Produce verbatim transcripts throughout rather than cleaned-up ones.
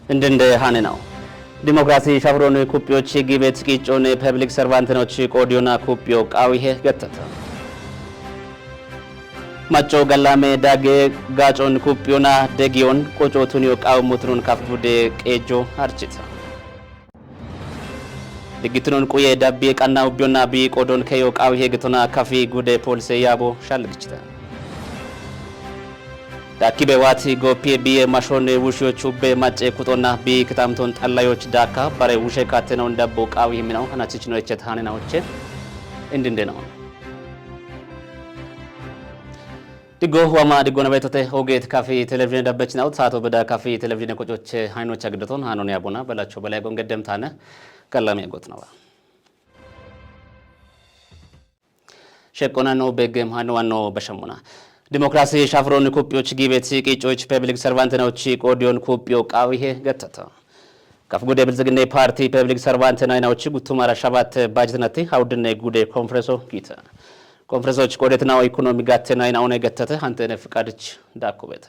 እንድንደ ሃነ ነው። ዲሞክራሲ ሻፍሮን ኩፒዎች ጊቤት ቂጮን ፐብሊክ ሰርቫንትኖች ቆዲዮና ኩፒዮ ቃዊሄ ገተተ። ማጮ ገላሜ ዳጌ ጋጮን ኩፒዮና ደጊዮን ቆጮ ቱኒዮ ቃው ሙትኑን ካፍ ጉዴ ቄጆ አርችት። ድግትኑን ቁየ ዳቤ ቃና ውቢዮና ቢ ቆዶን ከዮ ቃዊሄ ግቶና ካፊ ጉዴ ፖልሴ ያቦ ሻልግችተ። ዳኪቤ ዋቲ ጎፒ ቢየ ማሾን ውሽዮች ውቤ ማጨ ኩጦና ቢ ክታምቶን ጠላዮች ዳካ ባሬ ውሼ ካቴነውን ደቦ ቃዊ ህሚናው ሀናችች ነው የቸት ሀኔናዎቼ እንድንዴ ነው። ድጎ ዋማ ድጎ ነበይቶቴ ሆጌት ካፊ ቴሌቪዥን ደበች ነው። ሳቶ በዳ ካፊ ቴሌቪዥን ቆጮች ሀይኖች አግደቶን ሀኖን ያቦና በላቸው በላይ ጎን ገደምታነ ቀላሚ ያጎት ነው። ሸቆና ነው በገም ሀኖ ዋኖ በሸሙና ዲሞክራሲ ሻፍሮን ኩፒዎች ጊቤት ቂጮች ፐብሊክ ሰርቫንት ነውች ቆዲዮን ኩፒዮ ቃዊሄ ገተተ። ከፍ ጉዴ ብልጽግና ፓርቲ ፐብሊክ ሰርቫንት ናይናዎች ጉቱማራ ሸባት ባጀትነቲ ሀውድነ ጉዴ ኮንፈረንሶ ጊተ። ኮንፈረንሶች ቆዴትናው ኢኮኖሚ ጋቴ ናይናውን የገተተ አንተነ ፍቃድች ዳኩ ቤተ።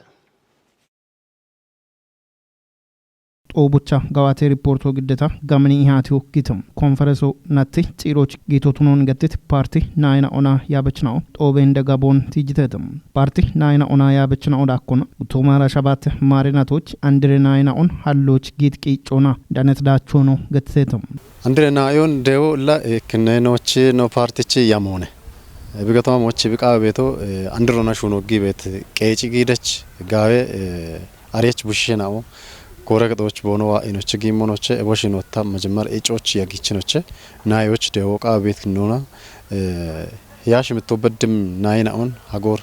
ጦቡቻ ገዋቴ ሪፖርቶ ግደታ ጋምኒ ኢሃቲዮ ጊትም ኮንፈረንሶ ናቲ ጺሮች ጊቶቱኖን ገትት ፓርቲ ናይና ኦና ያበችናው ጦቤ እንደ ጋቦን ቲጅተትም ፓርቲ ናይና ኦና ያበችናው ዳኮን ጉቶማራ ሸባት ማሪናቶች አንድሬ ናይና ኦን ሀሎች ጊት ቂጮና ዳነት ዳቾ ነው ገትተትም። አንድሬ ናዮን ደቦ ላ ክነኖች ነው ፓርቲች ያመሆነ ብገቷም ወች ብቃ ቤቶ አንድሮና ሹኖ ጊቤት ቄጭ ጊደች ጋዌ አሬች ቡሽናው ጎረግጦች ቦኖዋ ኢኖች ጊሞኖች ቦሽኖታ መጀመር ኤጮች ያጊችኖች ናዮች ደወቃ ቤት ኖና ያሽ ምቶ በድም ናይናውን ሀጎር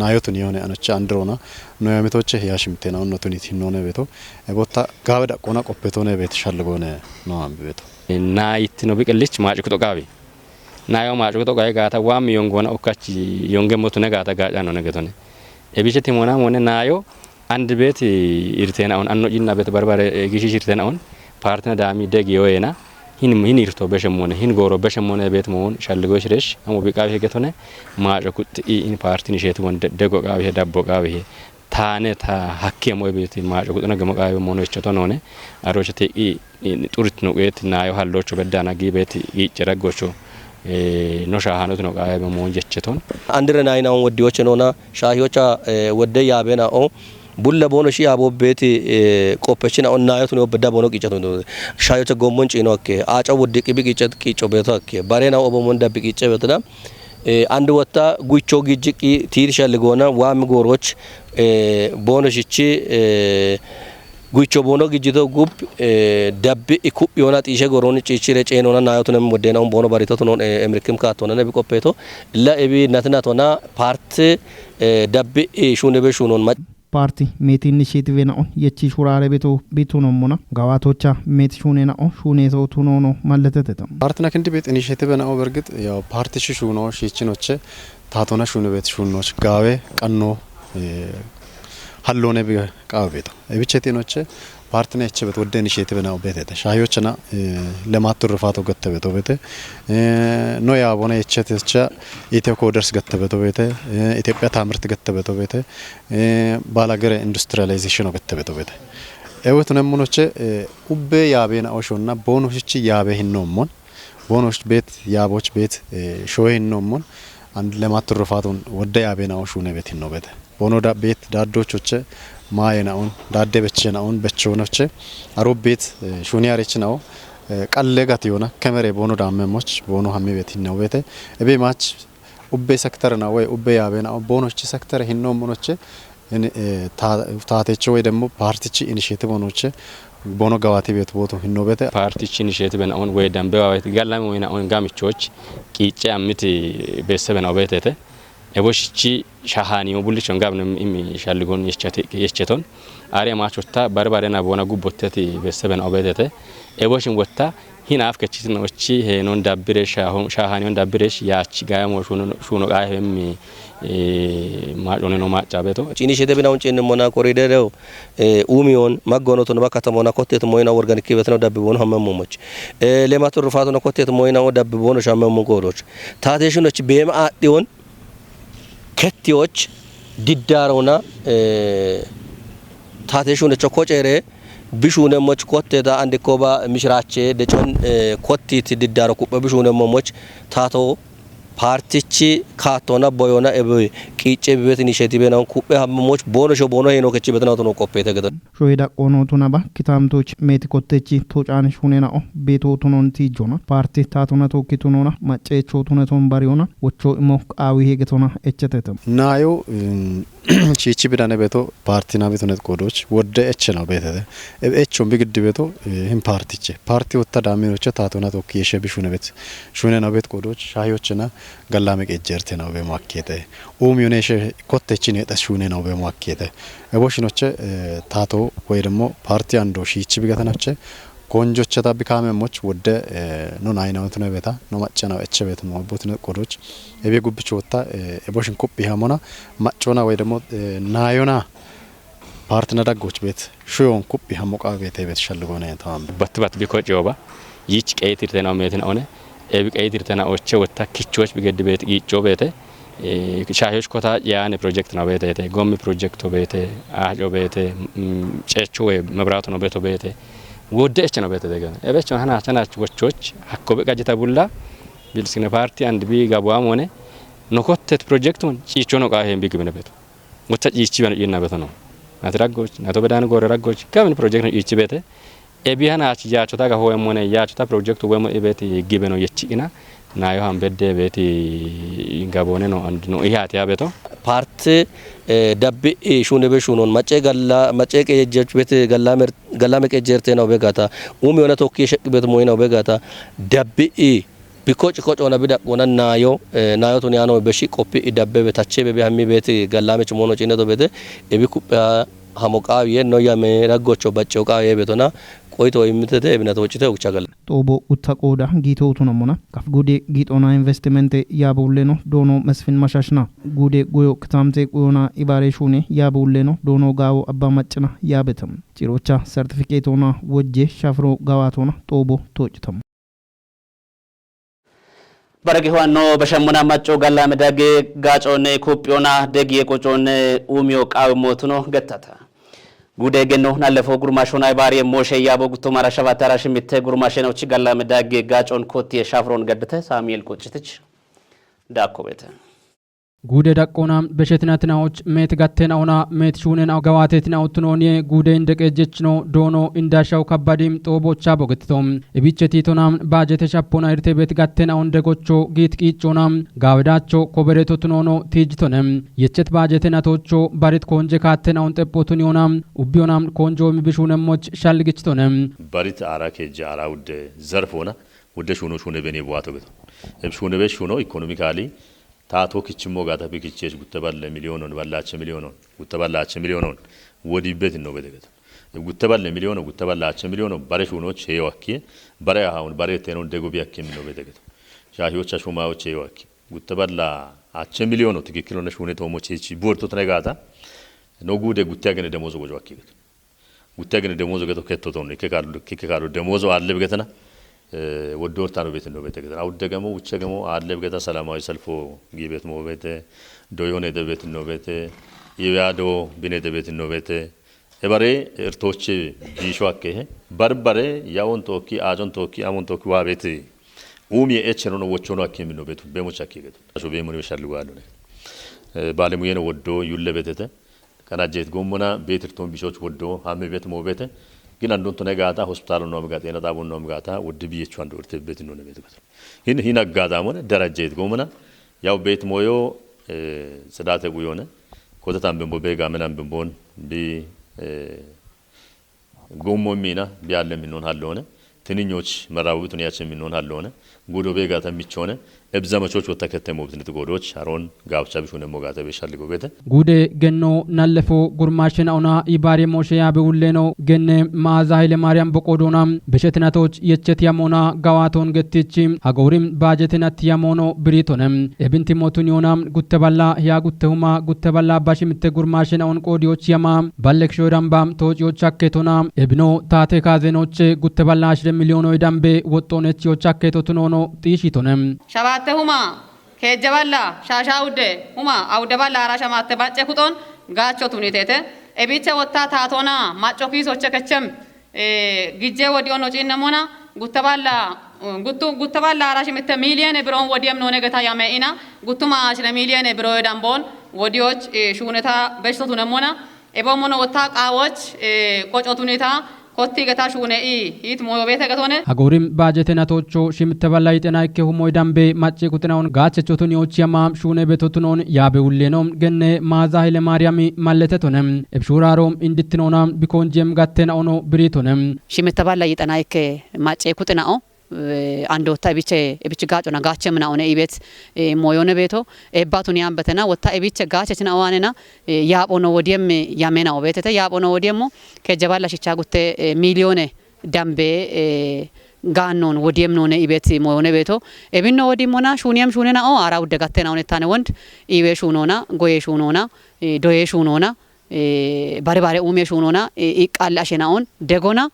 ናዮቱን የሆነ አኖች አንድሮና ኖያሚቶች ያሽ ምቴናውን ኖቱኒት ኖነ ቤቶ ቦታ ጋበዳ ቆና ቆፔቶነ ቤት ሻልጎነ ነው። አንብ ቤቶ ናይት ነው ብቅልች ማጭ ኩጦ ቃቢ ናዮ ማጭ ኩጦ ቃቢ ጋታ ዋም ዮንጎና ኦካች ዮንገ ሞቱ ነጋታ ጋጫ ነው ነገቶነ ኤቢሸት ሞና ሞነ ናዮ አንድ ቤት ኢርቴናውን አኖ ጂና ቤት በርባሬ ጊሺሽ ኢርቴናውን ፓርትና ዳሚ ደግ የወየና ሂን ሂን ኢርቶ በሸሞነ ሂን ጎሮ በሸሞነ ቤት መሆን ሻልጎ ሽረሽ አሞ ቢቃቢ ሄገቶነ ማጮ ኩጥ ኢን ፓርቲን ሼት ወንደ ደጎ ቃቢ ዳቦ ቃቢ ታነ ታ ሀኬ ሞ ቤት ማጮ ኩጥነ ገሞ ቃቢ ሞኖ ይቸቶን ሆነ አሮች ቴ ጡሪት ነው። ቁየት ናዮ ሀሎቹ በዳና ጊ ቤት ይጭ ረጎቹ ኖሻ ሀኖት ነው ቃቢ መሆን ጀቸቶን አንድረ ናይናውን ወዲዎች ነውና ሻሂዮቻ ወደ ያቤና ኦ ቡለ ቦኖ ሺ አቦ ቤት ቆፐችን አሁን ናዮት ነው በዳ ቦኖ ቂጨት ነው። ሻዮተ ጎሞን ጪኖ አኬ አጫ ወደ ቂቢ ቂጨት ቂጮ ቤቶ አኬ ባሬና ኦቦሞን ደብ ቂጨ ቤትና አንድ ወታ ጉቾ ግጅቂ ቲር ሸልጎና ዋም ጎሮች ቦኖ ሽቺ ጉቾ ቦኖ ግጅቶ ጉብ ደብ ኢኩብ ዮና ጢሸ ጎሮን ጪቺ ረጨኖና ናዮት ነው ወደናውን ቦኖ ባሪቶት ነው ኤምሪክም ካቶና ነብ ቆፔቶ ለኤቢ ነትናቶና ፓርት ደብ ሹንበ ሹኖን ፓርቲ ሜት ኢኒሼቲቭ ናኦን የቺ ሹራረ ቤቶ ቢቱኖሙና ጋዋቶቻ ሜት ሹኔ ናኦ ሹኔ ሰው ቱኖኖ ማለተተተም። ፓርትና ክንድ ቤት ኢኒሼቲቭ ናኦ በርግጥ ያው ፓርቲ ሽሹ ነው ሺችኖቼ ታቶና ሹን ቤት ሹኖች ጋዌ ቀኖ ሀሎነ ቢቃ ቤቶ ኤብቼቴኖቼ ፓርትና የቼ ቤት ወደ ኢኒሼቲቭ ናኦ ቤቴተ ሻዮችና ለማት ትሩፋቶ ገተበቶ ቤተ ኖ ያቦነ የቼቴቻ ኢትዮ ኮደርስ ገተበቶ ቤተ ኢትዮጵያ ታምርት ገተበቶ ቤተ ባላገረ ኢንዱስትሪያላይዜሽን ኦገተበቶ ቤተ ኤወት ነሙኖቼ ኡቤ ያቤና ኦሾና ቦኖሽቺ ያቤ ሂኖሞን ቦኖሽ ቤት ያቦች ቤት ሾይ ሂኖሞን አንድ ለማት ትሩፋቱን ወደ ያቤና ኦሹ ነበቲ ነው ቤተ ቦኖ ቤት ዳዶች ኦቼ ማየናውን ዳዴ በቼናውን በቼናውቼ አሮብ ቤት ሹኒ አሬች ነው ቀሌ ጋት ዮና ከመሬ ቦኖ ዳመሞች ቦኖ ሀሜ ቤት ነው ቤተ እቤ ማች ኡቤ ሰክተር ና ወይ ኡቤ ያቤ ና ቦኖች ሰክተር ሂኖ ሞኖች ታቴች ወይ ደግሞ ፓርቲች ኢኒሼቲቭ ሆኖች ቦኖ ገባቲ ቤት ቦቶ ሂኖ ቤተ ፓርቲች ኢኒሼቲቭ ና ኦን ወይ ደንበ ዋቤት ጋላሚ ወይ ና ኦን ጋምቾች ቂጨ አምት ቤተሰብ ነው ቤተተ ኤቦሽቺ ሻሃኒዮ ቡልቾን ጋብነ ኢሚ ሻልጎን የቸቶን አሬ ማቾታ በርባሬና ቦና ጉቦተቲ ቤተሰብ ነው ቤተተ ኤቦሽን ወታ ሂን አፍ ከቺት ነው እቺ ሄኖን ዳብሬ ሻሃኒዮን ዳብሬሽ ያቺ ጋሞ ሹኖ ቃሄም ማጮነ ነው ማጫ ቤቶ ጪኒ ሸደብናውን ጪን ሞና ኮሪደረው ኡሚዮን ማጎኖቱን በከተሞና ኮቴት ሞይና ኦርጋኒክ ቤት ነው ዳብ ቦኖ ሀመሙሞች ሌማቱ ሩፋቱ ነው ኮቴት ሞይና ዳብ ቦኖ ሻመሙ ጎዶች ታቴሽኖች ቤም አዲዮን ከቲዎች ዲዳረውና ታቴሹን ቸኮ ጨሬ Bishuunemmoch kotteeta andikkoba mishiraache decon kottiit diddaaro ku'phe bishuunemmomoch taato paartichi kaattoona boyoona ebe qiicce bibet initiative naun ku'phe hammomoch boono sho boono heeno kechi betina tono qoppeete gede. Shoye daqqoono tunaba kitaamtooch meeti kottechi toocaani shuunena'o beetoo tunon tiijjoona paarti taatona tookki tunoona macceechoo tuneton bariyoona wochoo imo qaawi hegetona echetete. Naayo chiichi bidane beto paarti nabi tunet qoodoch wodde eche no beetete. Ebe echon bigiddi beto hin paartiche. Paarti wotta daaminoche taatona tookki yeshe bishune bet. Shune no bet qoodoch shaahiyochena gallame qejjerte no be makkete. Uum yoneshe kottechin yetas shune no be makkete. Ebo shinoche taato ወይ ደግሞ ፓርቲ አንዶ ሺቺ ቢገተናቸ konjocheta bikaame moch wodde no naayina wentune beta no maccana eche bet mo butne qodoch ebe gubbicho wotta ebo shin kuphi hamona maccona ወይ ደግሞ naayona paarti na daggoch bet shuyon kuphi hamo qaa bet ebet shalligone taam. Bat bat biko cioba yich qeetirtena metin one ebi qeetirtena oche wotta kichoch bigeddi bet giicho bete. Shaahiyoch kota yaane project no beetete, gommi project o beete, aaco beete, ceecho we mebraatu no beeto beete, wodde eche no beete degane. Ebechon hana chanach wochoch hakko be qajita bulla bilsine party and bi gabuam wone no kottet project on ciicho no qaahe bigibine beeto. Wotta ciichi bano ciinna beeto no. Nati raggoch, nato bedan gore raggoch, kamin project no ciichi beete. Ebihan achi yaachota gaho wemmone yaachota project wemmo ibeti gibeno yechi'ina nayo hambedde beti gabone no and no ihati abeto. Part dabbi shunebe shunon mace galla mace qejjech beti galla mer galla me qejjerte no begata umi ona tokki shek bet moyna begata dabbi bikoc koc ona bidaq ona nayo nayo tuni ano beshi qoppi dabbe betache bebe hammi beti galla me chumono cine do bede ebi kupha hamo qaawiye no yame raggocho bacco qaawiye betona qoyto immitete ebinat woccite ucha galla. Xoobo utta qooda giito utunamona kaf gude giixona investimente yaabulleno doono mesfin mashashna gude goyo kitamte goyona ibaare shuune yaabulleno doono gaawo abba maccina yaabetam cirocha sertifikeetona wojje shafiro gawaatona xoobo tooccitam. Baragi huwanno bashammuna macco galla midage gaacoonne kuphiyona degiye qocoonne uumiyo qaawi mootuno gettata. Gude genno nallefo gurmashona ibaariye mooshe yaabo guttomara shabatara shimitte gurmashenochi galla midage gaacoon kottiye shaafiroon gaddite Samuel Quccitich. Daakko beete. Guude daqqoona beshetinatina'och meet gattenaona meet shuunena'o gawaatetina'o tunooniye guude inde qeejjechino doono indashaw kabbadi xoobocha bogetito. Ebiche tiitona baajete shapona irte beet gattenaon degocho giit qiichona gaawedacho kobereto tunoono tiijjitone. Yechet baajete natocho barit koonje kaattenaon xeppo tuniyoona ubbiyona koonjo mibishuunemmoch shalligichitone. Barit aara keejje aara wudde zarfoona wudde shuuno shuune bene buwaato geto. Eb shuune be shuuno ikonomikaali Taato kichimmo gaata bikichees gutte balle miliyoonon ballaache miliyoonon gutte ballaache miliyoonon wodibbet inno bedegeto. Gutte balle miliyoono gutte ballaache miliyoono bare shuunoch heeyo akkiye bare ahaun bare tenon dego bi akkim inno bedegeto. Shaahiyocha shumayoch heeyo akki gutte balla ache miliyoono tikikkilonna shuune toomo cheechi buorto tene gaata no guude gutte agene demozo gojo akkigeto. Gutte agene demozo geto ketto ton ikke kaalo ikke kaalo demozo alle begetena. Woddo ortano betin no bete getena awudde gemo wucce gemo alle begeta salamawi salfo gibet mo bete doyone de betin no bete iwado bine de betin no bete ebare ertoche bisho akke barbare yawon tokki ajon tokki amon tokki wabete. Umi eche no wochono akke min no betu bemo chakke geto aso bemo ni shallu walo ne. Bale muyeno woddo yulle betete. Kana jeet gommona beetir toon bishoch woddo hamme bet mo bete. Gin andon tone gaata hospital nom gaata ena tabon nom gaata wodde biye chwando urte bet no ne bet. Hin hin aggaada mo dara jeet gommona yaw bet moyo sedate guyone. Kota tambe mo be gamen ambe bon bi gommo mina bi alle min non hallone. Tininyoch marabu tuniyache min non hallone. Gudo be gaata michone. Ebzamachoch wotta kette moobitnet goodoch haroon gaabcha bishune mogaate be shalligo beete. Guude genno nallefo gurmaashena ona ibaare mooshe yaabe ulleno genne maaza hayle maariyam boqodoona beshetinatoch yechet yamoona gawaaton gettichi hagoorim baajetinat yamoono biriitone. Ebinti mootun yoona gutte balla hiya gutte huma gutte balla bashimitte gurmaashena on qoodiyoch yama ballek shoyramba toociyoch akketona ebino taate kaazenoche gutte balla ashire miliyoono idambe woxxoonech yoch akketo tunoono xiishitone. Shabaatte huma keejje balla shaashaa udde huma awudde balla hara shamaatte bacce kuxon gaacho tunitete. Ebiche wotta taatona macco kiisoche kechem Gijje wodiyono ciinnamona, gutta balla guttu gutta balla arashi mitte miiliyene biroon wodiyem noone geta yame'ina, guttuma ashire miiliyene biroo damboon wodiyoch shuuneta beshtotunemmona, eboomono wotta qaawoch qocotunita kotti geta shuune'i hiit mooyobeete getone. Hagorim baajete natocho shimitte balla yixena ikke humoy dambe macci kuxinaon gaachechotun yochiyama shuune betotunon yaabe ulleno genne maaza hele maariyami malletetonem ebshuuraaroom indittinona bikoonjiem gattenaono biriitonem. Shimitte balla yixena ikke macce kuxinao andootta ebiche ebichi gaacona gaachemnaone ibet mooyone beeto eebbatun yambetena wotta ebiche gaachechinaoanena yaaphono wodiyem yamenao beetete yaaphono wodiyemmo kejje balla shicha gutte miiliyone dambe gaannon wodiyem noone ibet mooyone beeto ebinno wodimmona shuuniyem shuunenao aara udde gattenaonettane wond iwe shuunona goye shuunona doye shuunona bare bare uume shuunona iqqalle ashenaon degona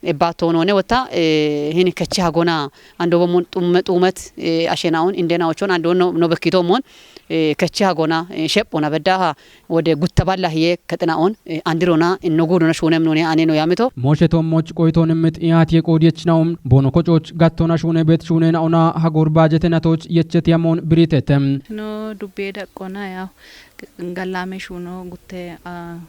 ebbaattoonone wotta hini kechi hagona andoobommon xumme xuumet ashenaon indenaochon andoon no bekkitommon kechi hagona shephona beddaha wode gutta balla hiye kexinaon andirona inno guudona shuunem nune aneno yamito. Mooshe toommoch qoytoon immit iyaatiye qoodiyechinaom boono kococh gattoona shuune bet shuunenaona hagoor baajete natoch yechet yamoon biriitete. No dubbe daqqona yaw gallaame shuuno gutte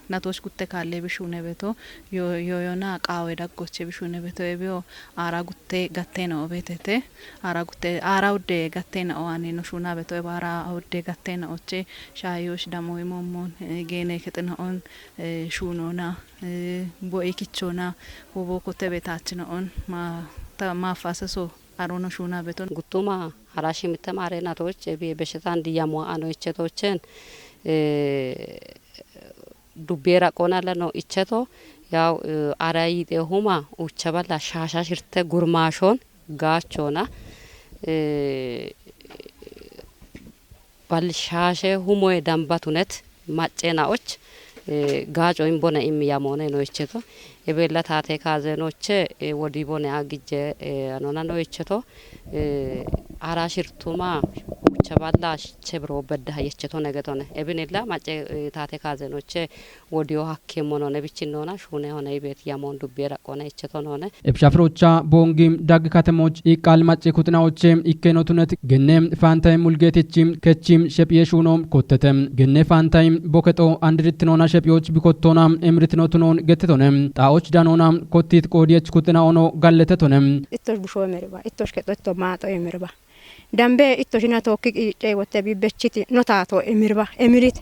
natoch gutte kaalle bi shuune beto yooyona qaawe daggoche bi shuune beto ebiyo aara gutte gattena obeetete aara gutte aara udde gattena owaane no shuuna beto eba aara udde gattena oche shaayoch damo imommon geene kexinaon shuunona bo'i kichona wobo kotte beetaachinaon maafaseso arono shuuna beton. Guttuma hara shimitte maare natoch ebi beshetan diyamo ano ichetochen dubbiye raqqoona leno icheto yaw ara yiixehuma ucha balla shaasha shirte gurmaashon gaachona bal shaashe humoye dambatunet maccenaoch gaaco imbone immi yamoone no icheto ebella taate kaazenoche wodi bone agijje anona no icheto ara shirtuma ucha balla chebro bedda yecheto negetone ebinilla macce taate kaazenoche wodiyo hakkimmono ne bichinnoona shuune hone ibet yamoon dubbiye raqqoona icheto noone. Ebshafirocha boongim dagg katemoch iqqal macce kuxinaoche ikkenotunet genne faantayim mulgeetichim kechim shephiye shuuno kottete genne faantayim bokexo andiritinoona shephiyoch bikottoona emiritinotunoon gettetone xaa'och danoona kottit qoodiyech kuxinaono galletetone. Ittosh busho emerba ittosh kexo itto maaxo emerba dambe ittoshina tookki qiiccey wotte bibbechiti no taato emirba emirit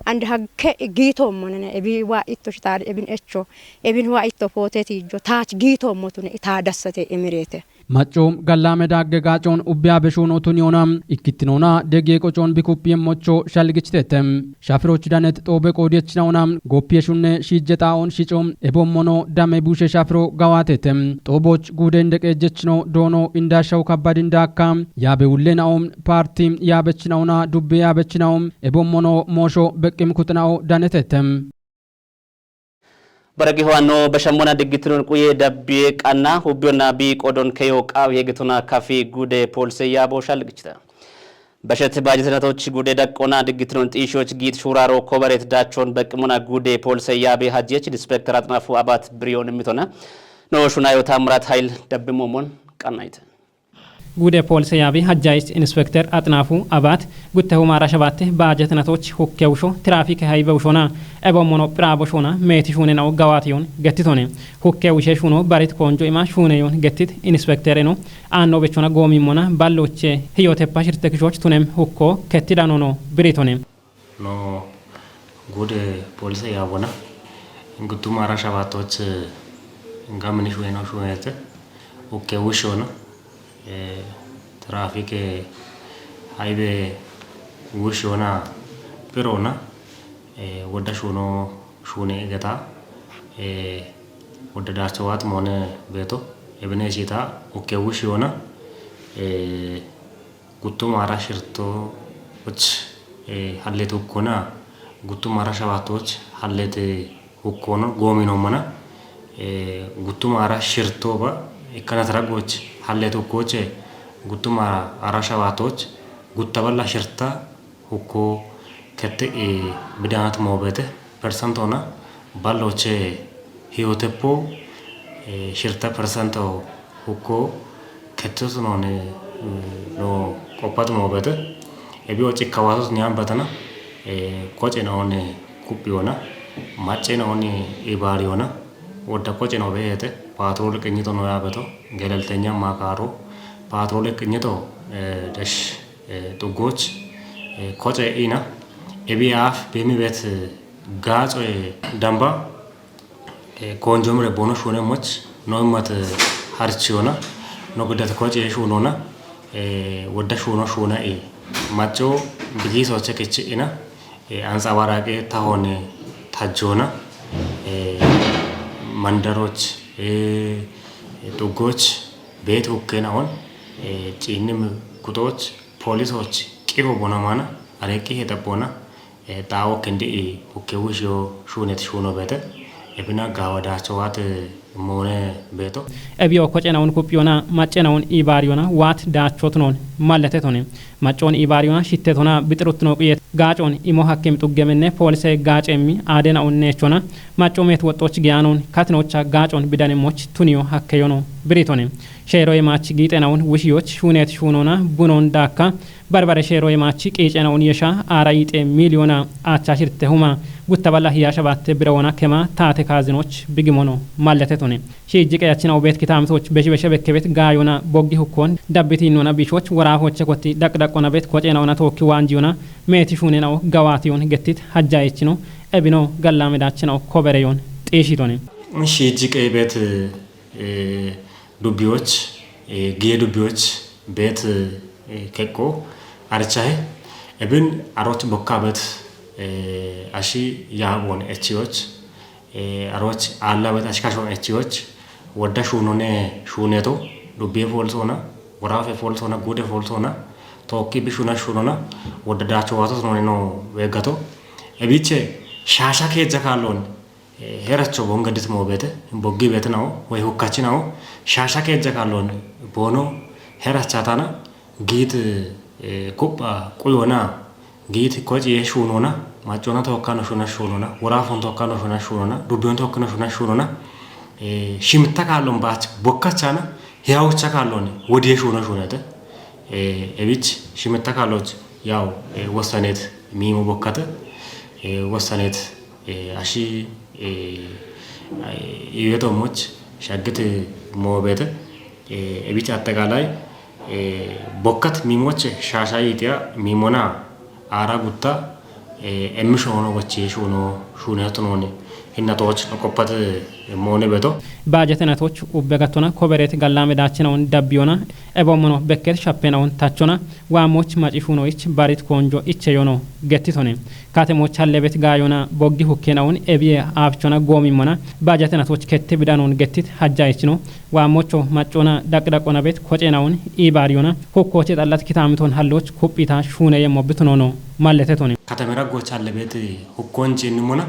ande hakke giitoommonene ebi waa ittoshi taali ebin echo ebin waa itto pootetiijjo taach giitoommotune itaa dassate emireete. Macco gallaame daagge gaacoon ubbiya beshuunootun yoona ikkittinoona deggiye qocoon bikuphiye mocho shalgichiteette. Shafiroch danet xoobe qoodiyechinaona goppiyeshunne shiijje xaa'oon shico ebommono dame bushe shafiro gawaatete. Xooboch guude inde qeejjechino doono indaashawu kabbad indaakka yaabe wulle na'o paarti yaabechinaona dubbe yaabechinawo ebommono moosho beqqim kuxina'o danetete. Baragi howanno bashammona diggitinon quye dabbiye qanna hubbiyonna bi qodon keyo qaawi hegitona kafi guude poolise yaabo shalgichita. Bashet baajetenatoch guude daqqona diggitinon xiishoch giit shuuraro kobaret daachon beqqimona guude poolise yaabe hajjech inspekter Axinafu Abat biriyon immitona. No shunayo Taamrat Hayil dabbimoomon qannayte. Guude poolise yaabi hajjayis inspekter Axinafu Abat gutte humaara shabatte baajetenatoch hukke wusho tiraafike haybe wushona ebommono phiraabo shona meeti shuunenao gawaatiyon gettitone. Hukke wushe shuno barit koonjo ima shuuneyon gettit inspektereno aanno bechona goomimmona balloche hiyotepa shirte kishoch tunem hukko ketti danono biritone. No guude poolise yaabona guttumara shabaattoch gamini shueno shuete ukke wushona tiraafike haybe wushona phirona wodda shuno shune igeta wodda daachowat moone beeto ebine shiita ukke wushona guttumara shirtoch hallet hukkona guttumara shabaattoch hallet hukkono goominommona guttumara shirtoba ikkana taragoch hallet hukkoche guttumara shabaattoch gutta balla shirta hukko kette bidaanat moobete persentona balloche hiyoteppo Shirta persento hukko kettus noone no qoppat moobete. Ebi o cikkawatus nyaan batana koce noone kuphiyoona, macce noone ibaariyoona, wodda koce no beete paatrool qinyito no yaabeto, geleltenya maakaaro paatrool qinyito dash xuggoch koce ina. Ebi aaf beemi beet gaacoye damba konjomire bono shuune moch no immat harchiyoona, no giddat koce shuunoona, wodda shuuno shuuna i macco bigiisoche kichi ina, antsabaraaqe tahoone tajjoona, mandaroch, xuggoch, beet hukkeenaon ciinnim kuxoch, poolisoch qifo bona maana, areeqqi hexaphoona, xaawo kindi i hukke wushiyo shuunet shuuno beete, ebina gaawadaacho waat moone beeto. Ebiyo kocenaun kuphiyoona, maccenaun ibaariyoona waat daachotnoon malletetone. Maccoon ibaariyoona shittetona bixiruttino quyeet gaacoon imo hakkim xuggemenne poolise gaaceemmi aadenaun neechona, maccoomeet woxxoch giyaanoon katinocha gaacoon bidanimmoch tuniyo hakkeyono biritone. Sheeroye maach giixenaun wushiyoch shuuneet shuunoona bunoon daakka barbare sheeroye maach qiicenaun yesha aara yiixee miiliyoona aachcha shirte huma gutta balla hiya shabatte birawoona kema taate kaazinoch bigimono malletetone. Shiijji qeyachinao beet kitaamitoch beshibeshe bekkebet gaayoona boggi hukkoon dabbitiinnoona biishoch woraafoche kotti daqdaqona beet kocenaona tookki waanjiyoona meeti shuunenao gawaatiyoon gettit hajjaayichino ebino gallaamedachinao kobereyoon xiishitone. Shiijji qey beet dubbiyoch, giye dubbiyoch beet keqqo archahe, ebin aroch bokka beet ashi yaaboon echiyoch, aroch aalla beet ashi kashoon echiyoch, wodda shuunone shuuneto, dubbiye foolsoona, woraafe foolsoona, guude foolsoona, tookki bi shuuna shuunona, wodda daacho waatos noone no weeggato. Ebiche shaasha keejja kaalloon heracho bonga dit moobete, boggi beetinawo, way hukkachinao, shaasha keejja kaalloon boono herachatana, giit kupha quyoona, giit koci ye shuunoona, maccoona tookkano shuna shuunoona, woraafon tookkano shuna shuunoona, dubbiyon tookkano shuna shuunoona, shimitta kaalloon baach bokkachana, hiyawucha kaalloon wodiye shuuno shuunete. Ebich shimitta kaalloch yaw wossaneet miimo bokkate, wossaneet ashi iweto moch shaggit moobete. Ebich atteqaalay bokkat miimoche shaasha yiitiya miimona aara gutta emmisho hono gochi shuuno shuuneto nooni hinna tooch no qoppat moone beto. Baajatena tooch ubbe gattona kobereet gallaame daachinaon dabbiyoona eboommono bekket shappenaon tachona waamoch maci shuunoyich barit koonjo icheyono gettitone. Katemoch hallebet gaayoona boggi hukkeenaun ebiye aafchona goomimmona baajatenatoch kette bidanoon gettit hajjaichino. Waammocho maccoona dhaqdhaqona bet kocenaun iibaariyona hukkoche xallat kitaamiton halloch kuphita shuuneyemmo bitunoono malletetone. Katamera goch hallebet hukkoon ciinnimmona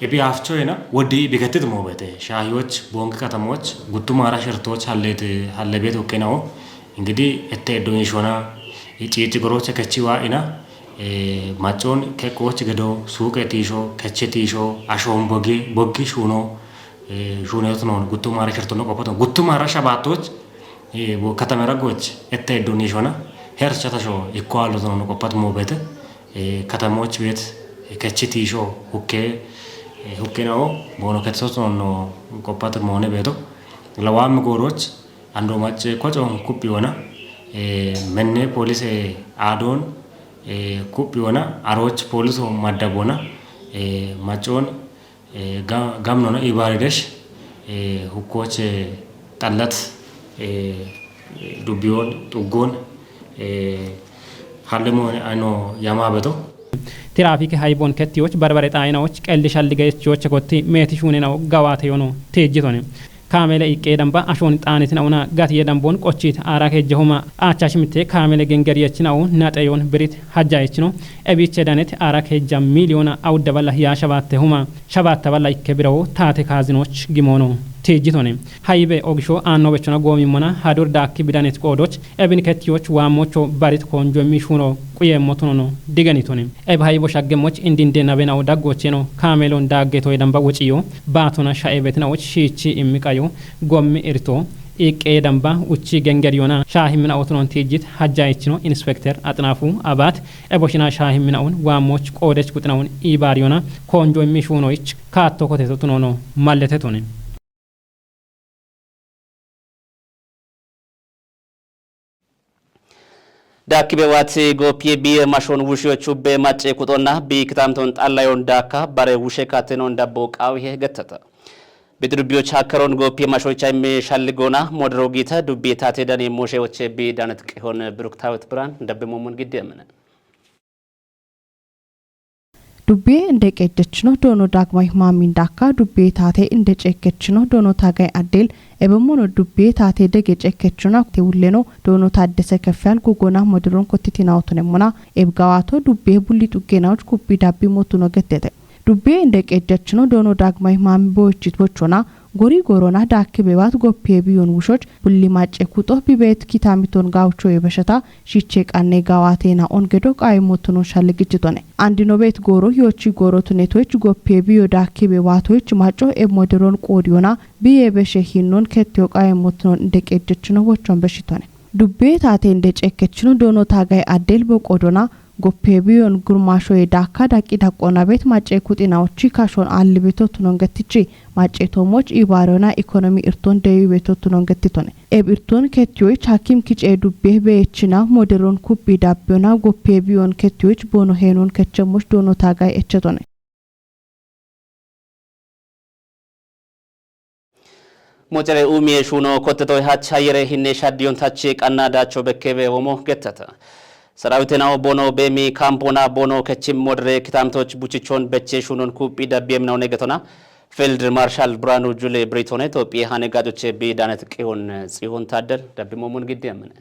ebi aafchoyena woddi bikettit moobete shaahiyoch boongi katamoch guttumaara shertoch hallet hallebet hukkeenao. Ingidi ette eddoinshona ciici goroche kechi waa'ina maccoon keqqooch gedo suuqe tiisho keche tiisho ashoon bogi boggi shuuno shuuneetu noon guttumaara shirtono qoppaton guttumaara shabaattoch katamera gooch ette eddo niishona hercha tasho ikko aallotonono qoppat moobete katamoch beet kechi tiisho hukke hukkenao boono ketisotonono qoppat moone beeto lawaammi gooroch ando macce kocoon kuphiyoona menne polise aadoon kuphiyoona arooch poliso maddabona maccoon gamnona ibaaridesh hukkooche xallat dubbiyoon xuggoon hallemoon ano yamaa beto. Tiraafike hayboon kettiyoch barbare xaayinaoch qelli shalli geechiyoche kotti meeti shuunenao gawaate yono teejjitone. Kaamele iqqee damba ashoon xaanitinauna gatiye damboon qochiit aara keejjahuma aacha shimitte kaamele gengeriyechinau naxeyoon birit hajjayechino. Ebiiche danet aara keejja miiliyoona awudda balla hiyaa shabaatte huma shabaatta balla ikke birawo taate kaazinoch gimoono. Tiijjitoni. Hayibe ogisho aanno bechona goomimmona hadur daakki bidanet qoodoch ebin kettiyoch waammocho barit koonjo immi shuuno quyeemmotunono digenitoni. Eb hayibo shaggemmoch indinde nabenawo daggoocheno kaameelon daaggetoye damba wociyo baatona shae betinawoch shiichi immi qayo gommi irto iqqee damba uchi gengeriyona shaahimina otunon tiijjit hajjaayichino inspekter Axinaafu Abaat eboshina shaahiminaun waammoch qoodech guxinaun iibaariyona koonjo immi shuunoyich kaatto koteto tunono malletetoni. Daakkibe waati gooppiye biye mashon wushiyo chubbe macce kuxonna bi kitamton xallayon daakka bare wushe katenon dabbo qaawihe gettata. Bixi dubbiyoch hakkaron gooppiye mashocha imme shalligona modero giita dubbiye taate dani moshe woche bi danet qihon Biruktaawet Biraan dabbe momon giddi amene. Dubbiye inde qeejjechino doono daagmayi maamindaakka dubbiye taate inde ceekkechino doono taagay addeel ebemmono dubbiye taate dege ceekkechino te wulleno doono taaddese keffeyal gugona modiron kottitinawotonemmona ebgawaato dubbiye bulli xuggenawoch kubbi dabbi motuno gettete. Dubbiye inde qeejjechino doono daagmayi maami boyichit bochona gori gorona daakki beewaat goppiye biyon wushoch bulli macce kuxo bibeet kitamiton gawucho yebesheta shiche qanne gawaatena ongedo qaayimmotunon shalligichitone. Andinobeet gooro yoochi goorotunetoyich goppiye biyo daakki beewaatoyich macco eb moderon qoodiyona biye beshe hinnon kettiyo qaayimmotunon inde qeejjechino wochon beshitone. Dubbiye taate inde ceekkechino doono taagay addeel boqodona goppe biyon gurmashoye daakka daqqi daqqonabet macce kuxinawochi kashon allibetotunon gettichi macce toomoch ibaariyona ikonomi irton deyuibetotunon gettitone. Eb irton kettiyoyich hakim kice dubbe beechina moderon kubbi dabbiyona goppe biyon kettiyoyich boono heenon kechemmoch doono taagay echetone. Mocere umiye shuno kottetoy hach hayere hinne shaddiyon tachi qanna dacho bekkebe womo gettata. Sarawitenawo bono bemi kampona bono kechim modere kitamtoch buchichon beche shunon kuphi dabbiyem naw negetona. Field Marshal Branu Jule Britone Tophiye hane gajoche bi danet qihon Tsihon Taddel dabbi momon giddi amene.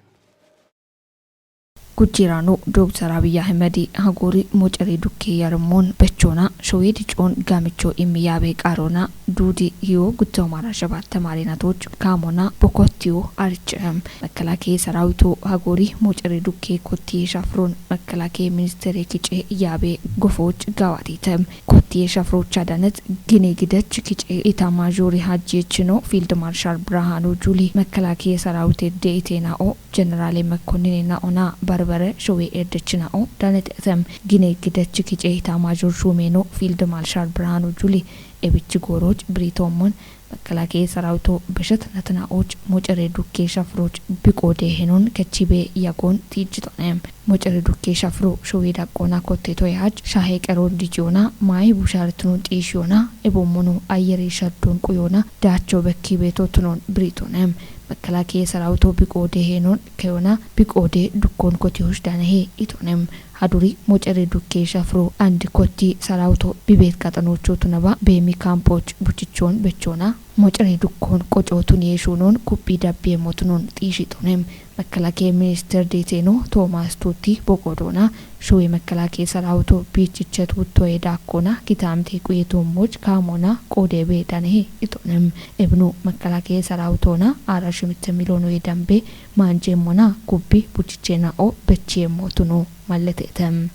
Gujjiraanu Doktar Abiy Ahimedi hagori moceri dukke yarmoon bechoona showedi coon gamicho immi yaabe qaaroona duudi hiyo gutto mara shabat tamarinatoch kaamona bokottiyo aricheham. Mekelaake sarawito hagori moceri dukke kottiye shafron mekelaake ministere kice yaabe gofoch gawatitem. Kottiye shafrocha danet gine gidech kice itamajoori hajjechino Field Marshal Brahanu Juli mekelaake sarawite deitenao Jenerale Mekkonninena'ona barbare showe erdechina'o danete etem gine gidech kice itamajoor shuumeno Field Marshal Brahanu Juli ebichi gooroch Britommon mekelaake sarawito beshet natina'och mocere dukke shafroch biqo dehenon kechibe yagon tiijitone. Mocere dukke shafro showe daqqona kotte toyach shahe qeron dijiona mayi busharitnon xiishiyona ebommono ayere shaddon quyona dacho bekkibe totunon Britonem. Mekelaake sarawito biqo dehenon keyona biqo de dukkon kotiyosh danehe itonem. Haduri mocere dukke shafro andi kotti sarawito bibet qaxanocho tunaba bemi kampoch buchichon bechona mocere dukkon qoco tuniye shunon kuphi dabbiye motunon xiishitonem. Mekelaake minister deeteno Toomas Tuutti boqodoona showe mekelaake sarawito biichichet wuttoye daakkona kitamte quye toommoch kaamona qoodebe danehe itonem. Ebnu mekelaake sarawitoona aara shimitte miloonoye dambe maanjeemmona kubbi buchicheena'o bechiyeemmotuno malleteetem.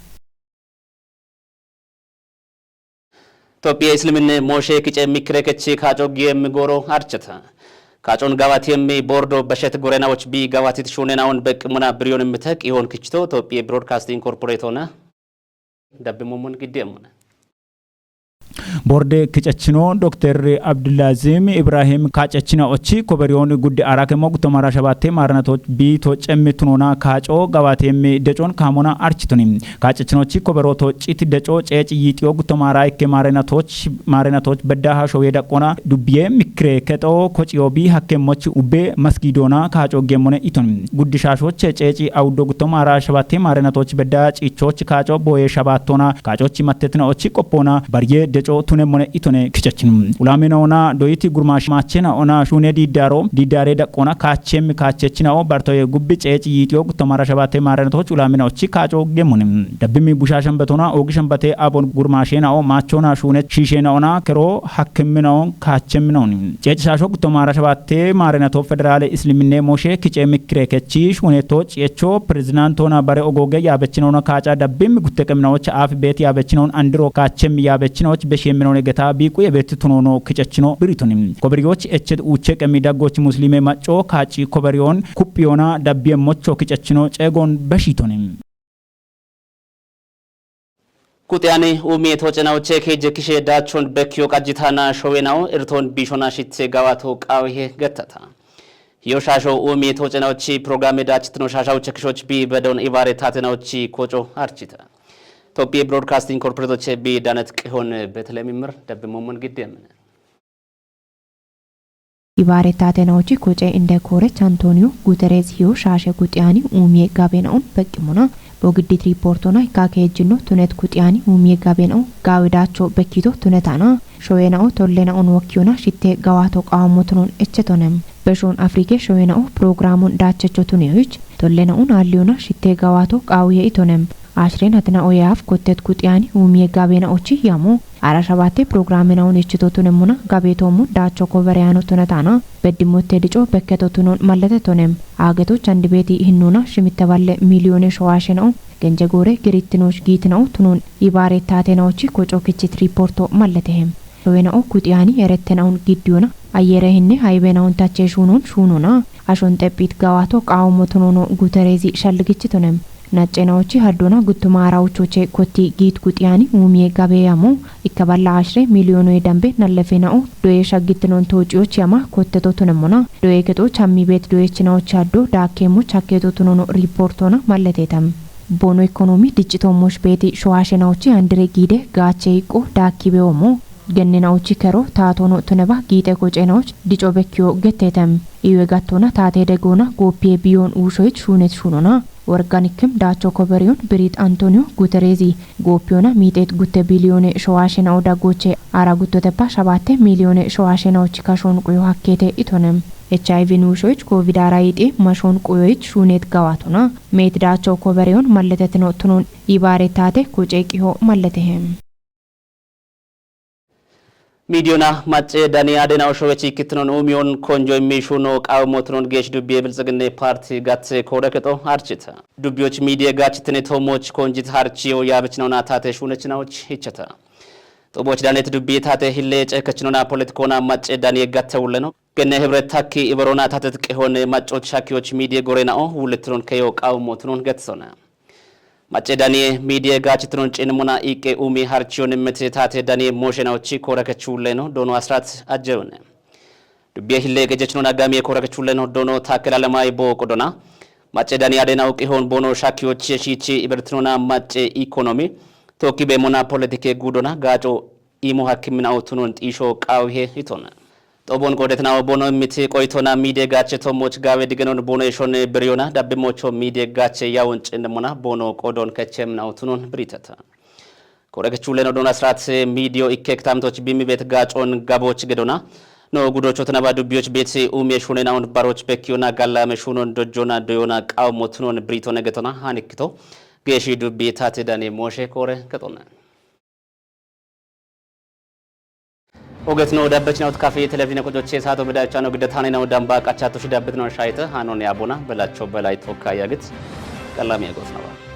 Tophiya Isliminne Moshe kice mikire kechi kaaco giyem gooro archeta. Kaacon gawatiyem bordo beshet gorenawoch bi gawatit shunenaon beqimuna biriyon mite qihon kichito Tophiya Broadcasting Corporate ona dabbe momon giddi emuna. Borde kicechino Dokter Abdulazim Ibrahim kaacechina ochi koberiyon guddi arakemo guttomara shabatte maaranatoch bi to cemmi tunona kaaco gawatiyem decon kaamona architoni. Kaacechinochi koberooto cit deco ceec yiixiyo guttomaara ikke maarenatoch maarenatoch beddaha showe daqqona dubbiye mikire kexo kociyo bi hakkemmoch ubbe masgidoona kaaco gemmone iton. Guddishashoche ceeci awuddo guttomaara shabatte maarenatoch bedda ciichoch kaaco boye shabattona kaacoch mattetinaoch qoppona barye deco tune mone itone kicechin. Ulamina ona doiti gurmash machena ona shune didaro didare dakona kachem kachechina o bartoye gubbi ceci yitio guttomara shabate marenatoch ulamina ochi kaco gemone. Dabbimi bushashan betona ogishan bate abon gurmashena o machona shune shishena ona kero hakkemina on kachemina on. Ceci shasho guttomara shabate marenato federale islimine moshe kice mikre kechi shune toch yecho prezidantoona bare ogoge yaabechinona kaaca dabbim gutteqeminaoch aaf beet yaabechinoon andiro kaachem yaabechinoch besheeminoone geta biiqu yebeet tunoono kicechino biritoni. Koberiyoch echet uuche qemi daggoch muslime macco kaaci koberiyoon kuphiyoona dabbiyemmocho kicechino ceegoon beshitoni. Kuxiyani umiye toocenawo cheeke jekkishe daachon bekkiyo qajjitana showenawo irton biishona shitte gawato qaawihe gettata. Hiyo shaasho umiye toocenawochi programe daachitino shaashawo chekkishoch bi bedon ibaare taatenawochi koco archita. Tophiye Broadcasting Corporate oche bi danet qihon Betlem imir dabbe momon gidde emine. Ibaare taatenawochi koce inde koorech Antonio Guterres hiyo shaashe guxiyani umiye gabenaun beqqimona. Bogiddit riportona ikka keejjinno tunet kuxiyani umiye gabena'u gaawidacho bekkito tunetana. Showena'u tollena'un wokkiyona shitte gawato qawamotunon echetonem. Beshon Afrike showena'u programun dachecho tuneyoich tollena'un alliyona shitte gawato qawiye itonem. Ashre natina oyaaf kottet kuxiyani umiye gabena'ochi yamo. Ara shabate programena'un echito tunemuna gabeto mun dacho kovereyano tunetana. Beddimotte dico bekketo tunon mallete tonem. Aagetoch andibeti hinnuna shimitte balle miliyone showaashena'u genje goore girittinoch giitina'u tunon ibaare taatenawochi koco kichit riporto malletehem. Showena'u kuxiyani erettena'un giddiyona ayyere hinne haybena'un tache shuunon shuunona. Ashon xephit gawato qaawamo tunono Guterezi shalligichitonem. Naccenawochi haddona guttuma arawuchoche kotti giit guxiyani umiye gabeyamo. Ikka balla ashre miliyone dambe nallefena'u doye shaggittinon toociyoch yama kotteto tunemona. Doye gexoch hammi beet doyechinawoch haddo daakkeemoch hakkeeto tunono riportona malletetam. Bono ekonomi diccitoommosh beeti showaashena'ochi andire giide gaache iqqo daakkibewomo. Gennena'ochi kero taatono tuneba giite qocena'och dico bekkiyo gettetem. Iwe gattona taate degona gooppiye biyon uushoyit shuunet shuunona. Worganikkim dacho koberiyon birit Antonio Guterezi gooppiyona miixeet gutte biliyone showaashena'o daggoche ara guttotepa shabatte miliyone showaashena'och kashon quyo hakkeete itonem. H I V nuushoyich covid ara yixe mashon quyoyich shuunet gawatona. Meet dacho koberiyon malletetino tunon ibaare taate koce qiho malletehem. Midiyona macce dani adena oshowechi kitnon umiyon konjo immishuno qawmo tunon geesh dubbiye bilxiginne parti gatse koore kexo archita. Dubbiyoch midiye gachitine toomoch konjit harchiyo yaabechinona taate shuunechinawoch hichata. Xoboch danet dubbiye taate hille ceekechinona politikona macce daniye gatte wulleno. Genne hibret takki iberona tatet qihone maccoch shakiyoch midiye gorena'o wulitinon keyo qawmo tunon getsona. Macce daniye midiye gachitnon cinmuna iqqe umi harchiyon immete taate daniye moshenawochi koore kechulleno doono asrat ajjewune. Dubbiye hille qejechinona gamiye koore kechulleno doono taakela lemay bo qodona. Macce daniye adenawo qihon bono shakiyoch yeshichi ibertinona macce ikonomi. Tokki bemona politike gudona gaaco imo hakkimina'o tunon xiisho qaawihe itona. Xobon qoodetinawo bono miti qoytona midiye gache toomoch gaawe digenon bono eshon biriyona dabbimocho midiye gache yawon cinmona bono qoodon kechemina'o tunon biritata. Koore kechulleno doono asrat midiyo ikke kitamtoch bimmi beet gaacon gaboch gedona. No gudocho tunaba dubbiyoch beet umiye shuunena'on baroch bekkiyona gallame shuunon dojjona doyona qawmo tunon biritone getona hanikkito. Geeshi dubbi taate dani moshe koore kexona. Ogetno dabbechinawut kafi televizhine qojoche saato bedachano giddatane naw damba qachatosh dabbetno shayte hanon yabona belacho belay tokka yagit. Qallami yagot nawa.